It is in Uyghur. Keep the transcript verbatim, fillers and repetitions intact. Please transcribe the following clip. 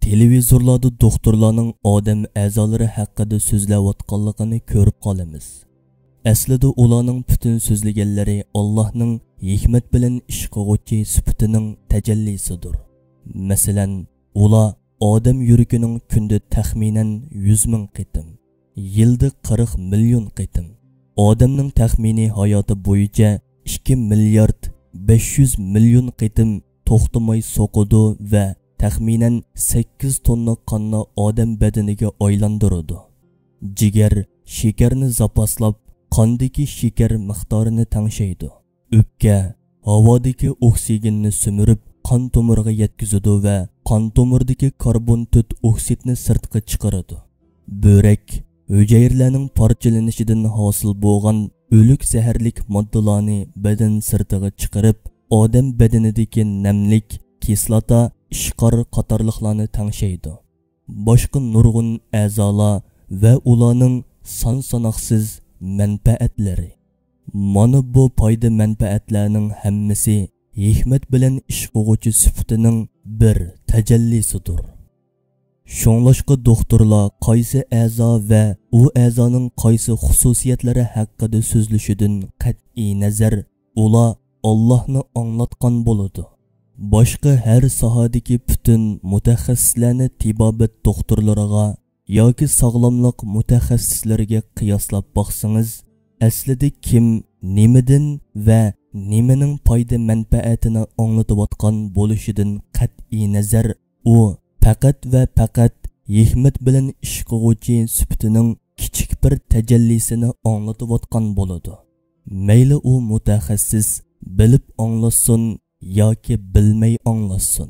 تېلېۋىزورلاردا دوختۇرلارنىڭ ئادەم ئەزالىرى ھەققىدە سۆزلەۋاتقانلىقىنى كۆرۈپ قالىمىز. ئەسلىدە ئۇلارنىڭ پۈتۈن سۆزلىگەنلىرى ئاللاھنىڭ ھېكمەت بىلەن ئىش قىلغۇچى سۈپىتىنىڭ تەجەللىسىدۇر. مەسىلەن، ئۇلار ئادەم يۈرىكىنىڭ كۈندە تەخمىنەن يۈز مىڭ قېتىم، يىلدا قىرىق مىليون قېتىم، ئادەمنىڭ تەخمىنىي ھاياتى بويىچە ئىككى مىليارد بەش يۈز مىليون قېتىم توختىماي سوقىدۇ ۋە تەخمىنەن سەككىز توننا قاننى ئادەم بەدىنىگە ئايلاندۇرىدۇ. جىگەر شېكەرنى زاپاسلاپ، قاندىكى شېكەر مىقدارىنى تەڭشەيدۇ. ئۆپكە ھاۋادىكى ئوكسىگېننى سۈمۈرۈپ، قان تومۇرىغا يەتكۈزىدۇ ۋە قان تومۇردىكى كاربون تۆت ئوكسىدنى سىرتقا چىقىرىدۇ. بۆرەك ھۈجەيرىلەرنىڭ پارچىلىنىشىدىن ھاسىل بولغان ئۆلۈك زەھەرلىك ماددىلارنى بەدەن سىرتىغا چىقىرىپ، ئادەم بەدىنىدىكى نەملىك، كىسلاتا، ئىشقار قاتارلىقلارنى تەڭشەيدۇ. باشقا نۇرغۇن ئەزالار ۋە ئۇلارنىڭ سان-ساناقسىز مەنپەئەتلىرى. مانا بۇ پايدا-مەنپەئەتلەرنىڭ ھەممىسى ھېكمەت بىلەن ئىش قىلغۇچى سۈپىتىنىڭ بىر تەجەللىسىدۇر. شۇڭلاشقا دوختۇرلار قايسى ئەزا ۋە ئۇ ئەزانىڭ قايسى خۇسۇسىيەتلىرى ھەققىدە سۆزلىشىدىن قەتئىينەزەر، ئۇلار ئاللاھنى ئاڭلاتقان بولىدۇ. باشقا ھەر ساھەدىكى پۈتۈن مۇتەخەسسىسلەرنى تېبابەت دوختۇرلىرىغا ياكى ساغلاملىق مۇتەخەسسىسلىرىگە قىياسلاپ باقسىڭىز، ئەسلىدە كىم نېمىدىن ۋە نېمىنىڭ پايدا-مەنپەئەتىنى ئاڭلىتىۋاتقان بولۇشىدىن قەتئىينەزەر، ئۇ پەقەت ۋە پەقەت ھېكمەت بىلەن ئىش قىلغۇچى سۈپىتىنىڭ كىچىك بىر تەجەللىسىنى ئاڭلىتىۋاتقان بولىدۇ. مەيلى ئۇ مۇتەخەسسىس بىلىپ ئاڭلاتسۇن ياكى بىلمەي ئاڭلاتسۇن،